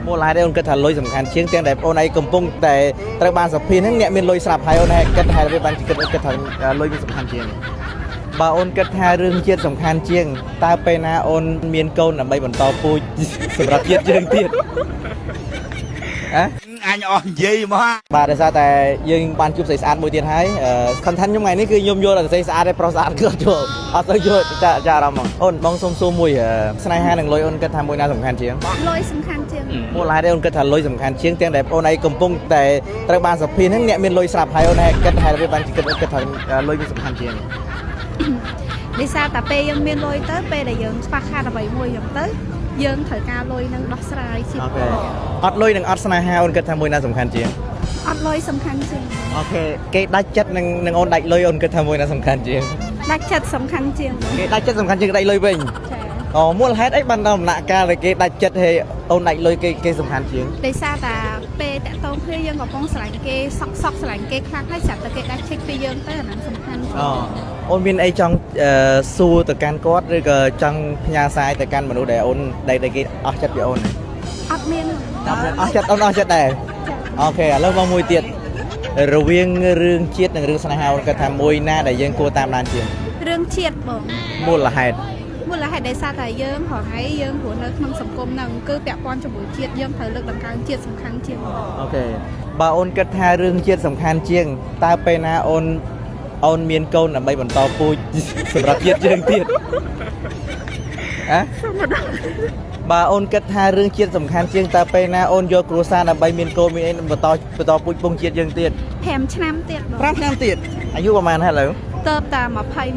មូលហេតុអីអូនគិតថាលុយសំខាន់ជាងទាំងដែលអូនឯងកំពុងតែត្រូវបានសភាហ្នឹងអ្នកមានលុយស្រាប់ហើយអូនឯងគិតហេតុអ្វីបានគិតគិតថាលុយវាសំខាន់ជាងបើអូនគិតថារឿងជាតិសំខាន់ជាងតើពេលណាអូនមានកូនដើម្បីបន្តពូជសម្រាប់ជាតិយើងទៀតហ៎ អញអស់និយាយមក បាទដោយសារតែយើងបានជួបស្រីស្អាតមួយទៀតហើយ content ខ្ញុំថ្ងៃនេះគឺខ្ញុំយកតែស្រីស្អាតឯប្រុសស្អាតគឺអត់យកអត់ទៅយកចាចាអារម្មណ៍ហ្មងអូនបងសុំសួរមួយស្នេហានិងលុយអូនគិតថាមួយណាសំខាន់ជាង លុយសំខាន់ជាង មូលហេតុអីអូនគិតថាលុយសំខាន់ជាងទាំងដែលអូនឯងកំពុងតែត្រូវបានសភាហ្នឹងអ្នកមានលុយស្រាប់ហើយអូនឯងគិតហេតុអ្វីបានគិតគិតថាលុយវាសំខាន់ជាង ដោយសារតែពេលយើងមានលុយទៅពេលដែលយើងខ្វះខាតអ្វីមួយចឹងទៅយើងត្រូវការលុយនឹងដោះស្រាយជីវិត Okay អត់លុយនិងអត់ស្នេហាអូនគិតថាមួយណាសំខាន់ជាង អត់លុយសំខាន់ជាង Okay គេដាច់ចិត្តនឹងនឹងអូនដាច់លុយអូនគិតថាមួយណាសំខាន់ជាង ដាច់ចិត្តសំខាន់ជាង គេដាច់ចិត្តសំខាន់ជាងដាច់លុយវិញ ចា អូមូលហេតុអីបានដល់ដំណាក់កាលដែលគេដាច់ចិត្តហើយអូនដាច់លុយគេគេសំខាន់ជាង ដោយសារតែពេលតាក់ទងគ្នាយើងកំពុងស្រឡាញ់គេសក់សក់ស្រឡាញ់គេខ្លាំងហើយស្រាប់តែគេដាច់ចិត្តពីយើងទៅអាហ្នឹងសំខាន់ជាង អូអូនមានអីចង់សួរទៅកាន់គាត់ឬក៏ចង់ផ្ញើសារទៅកាន់មនុស្សដែលអូនដែលគេអស់ចិត្តពីអូនទេ អត់មាន អស់ចិត្តអូនអស់ចិត្តដែរ ចា Okay ឥឡូវមកមួយទៀតរវាងរឿងជាតិនិងរឿងស្នេហាអូនគាត់ថាមួយណាដែលយើងគួរតាមដានជាង រឿងជាតិបង មូលហេតុ មូលហេតុដោយសារតែយើងរាល់ថ្ងៃយើងរស់នៅក្នុងសង្គមហ្នឹងគឺពាក់ព័ន្ធជាមួយជាតិយើងត្រូវលើកតម្កើងជាតិសំខាន់ជាង Okay បើអូនគិតថារឿងជាតិសំខាន់ជាងតើពេលណាអូនអូនមានកូនដើម្បីបន្តពូជសម្រាប់ជាតិយើងទៀតហ៎បើអូនគិតថារឿងជាតិសំខាន់ជាងតើពេលណាអូនយកគ្រួសារដើម្បីមានកូនមានអីបន្តបន្តពូជពងជាតិយើងទៀត 5ឆ្នាំទៀតបង 5ឆ្នាំទៀតអាយុប្រហែលហើយឥឡូវ ទៅតា21ឯង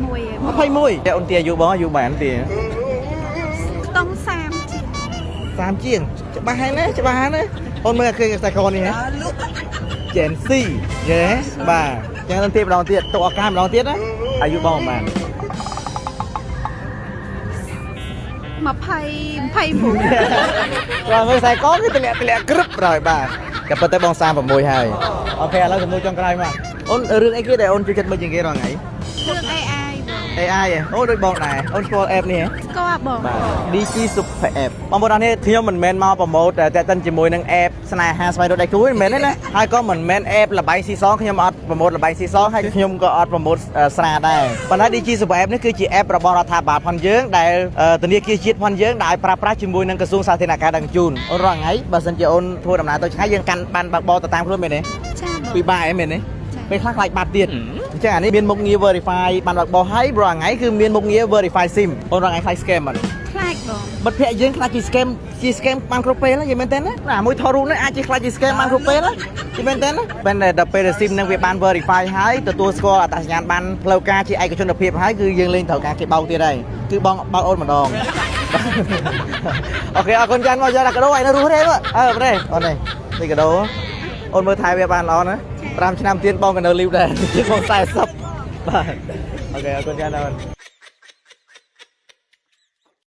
21តែអូនទាអាយុបងអាយុប៉ុន្មានទា ខ្ទង់30ជាង 30ជាងច្បាស់ហើយណាច្បាស់ហើយណាអូនមើលឃើញខ្សែកនេះហ៎ Gen Z យេបាទចឹងអូនទៀម្ដងទៀតទុកឱកាសម្ដងទៀតណាអាយុបងប្រហែល 20 29 បាទមើលខ្សែកគឺតម្លាក់តម្លាក់ក្រឹបហើយបាទតែប៉ុន្តែបង36ហើយ okay ឥឡូវសំណួរចុងក្រោយមកអូនរឿងអីគេដែលអូនចូលចិត្តមើលជាងគេរាល់ថ្ងៃ រឿង AI បង AI ហ៎អូដូចបងដែរអូនស្គាល់ app នេះហ៎ ស្គាល់បង បាទ DG Super App បងប្អូនអរនេះខ្ញុំមិនមែនមក promote តែតិនជាមួយនឹង app ស្នេហាស្វែងរកដៃគូទេមិនមែនទេណាហើយក៏មិនមែន app ល្បែងស៊ីសងខ្ញុំអត់ promote ល្បែងស៊ីសងហើយខ្ញុំក៏អត់ promote ស្រាដែរប៉ុន្តែ DG Super App នេះគឺជា app របស់រដ្ឋាភិបាលផងយើងដែលធនាគារជាតិផងយើងដែលប្រើប្រាស់ជាមួយនឹងក្រសួងសាធារណការដឹកជញ្ជូនអូនរាល់ថ្ងៃបើសិនជាអូនធ្វើដំណើរទៅឆ្ងាយយើងកាន់បានបើកបរទៅតាមខ្លួនមែនទេ ចាបង ពិបាកអីមែនទេ ចា ពេលខ្លះខ្លាចបាត់ទៀតអញ្ចឹងអានេះមានមុខងារ verify បានបើកបរហើយរាល់ថ្ងៃគឺមានមុខងារ verify SIM អូនរាល់ថ្ងៃខ្លាច scam អត់ ខ្លាចបង មិត្តភក្តិយើងខ្លាចជា scam ជា scam បានគ្រប់ពេលហ្នឹងយល់មែនទេណាអាមួយថតរូបនេះអាចជាខ្លាចជា scam បានគ្រប់ពេលណាយល់មែនទេណាប៉ុន្តែដល់ពេលដែល SIM ហ្នឹងវាបាន verify ហើយទទួលស្គាល់អត្តសញ្ញាណបានផ្លូវការជាឯកជនភាពហើយគឺយើងលែងត្រូវការគេបោកទៀតហើយគឺបងបោកអូនម្ដង Okay អរគុណចាន់មកយកដាក់កាដូឲ្យនៅរស់ទេមើលអើប្រេអូននេះនេះកាដូអូនមើលថែវាបានល្អណា5ឆ្នាំទៀតបងក៏នៅលីវដែរជាងបង40បាទ okay អរគុណចាន់អូន